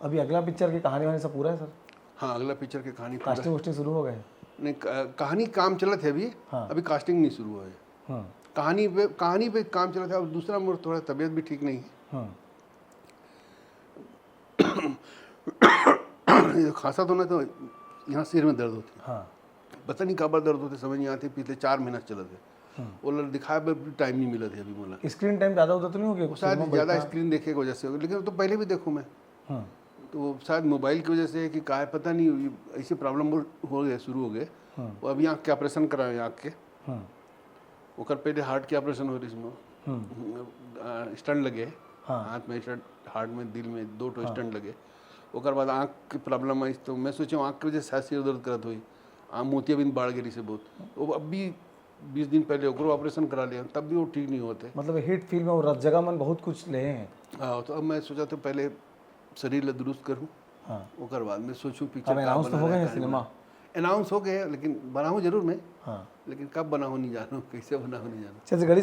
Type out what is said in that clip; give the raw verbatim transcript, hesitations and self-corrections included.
अभी अगला पिक्चर की कहानी वहानी सब पूरा है सर? हाँ, अगला पिक्चर के कहानी पूरा कास्टिंग वोस्टिंग शुरू हो गए? नहीं, क- कहानी काम चलत है अभी। हाँ। अभी कास्टिंग नहीं शुरू है। हम्म। कहानी पे कहानी पे काम चलत है। अब दूसरा मोर थोड़ा तबीयत भी ठीक नहीं है। हम्म। ये खांसा तो ना तो यहाँ सिर में दर्द होती है। हाँ। पता नहीं काबर दर्द होते, समझ नहीं आते। पिछले चार महीना से चलत है। वो लड़ दिखाए पर टाइम नहीं मिलत है अभी मोला। स्क्रीन टाइम ज़्यादा होता तो नहीं हो गया? वो शायद ज़्यादा स्क्रीन देखे की वजह से होगा, लेकिन वो तो पहले भी देखूँ मैं। हम्म। तो वो शायद मोबाइल की वजह से है कि काय पता नहीं, ये ऐसे प्रॉब्लम हो गए, शुरू हो गए। हम्म। वो अभी आँख के ऑपरेशन कराए, आँख के। हम्म। ओकर पहले हार्ट के ऑपरेशन हो रही इसमें। हम्म। स्टंट लगे। हाँ। हाथ में स्टंट, हार्ट में, दिल में दो ठो स्टंट लगे। ओकर बाद आँख की प्रॉब्लम आई, तो मैं सोचा आँख की वजह से शायद सिर दर्द करत हुई। आँख मोतियाबिंद बाढ़ गई से बहुत। वो अभी बीस दिन पहले ओकरो ऑपरेशन करा लिया, तब भी वो ठीक नहीं होते। मतलब हिट फिल्म और जगह मन बहुत कुछ ले हैं। हाँ, तो अब मैं सोचा तो पहले शरीर ला दुरुस्त करूँ, हाँ। ओकर बाद मैं सोचूं अब पिक्चर अनाउंस तो हो गए हैं सिनेमा? अनाउंस हो गए हैं, लेकिन बनाऊँ जरूर मैं। हाँ। लेकिन कब बनाऊँ नहीं जानूँ, कैसे बनाऊँ नहीं जानूँ। चल गड़ी।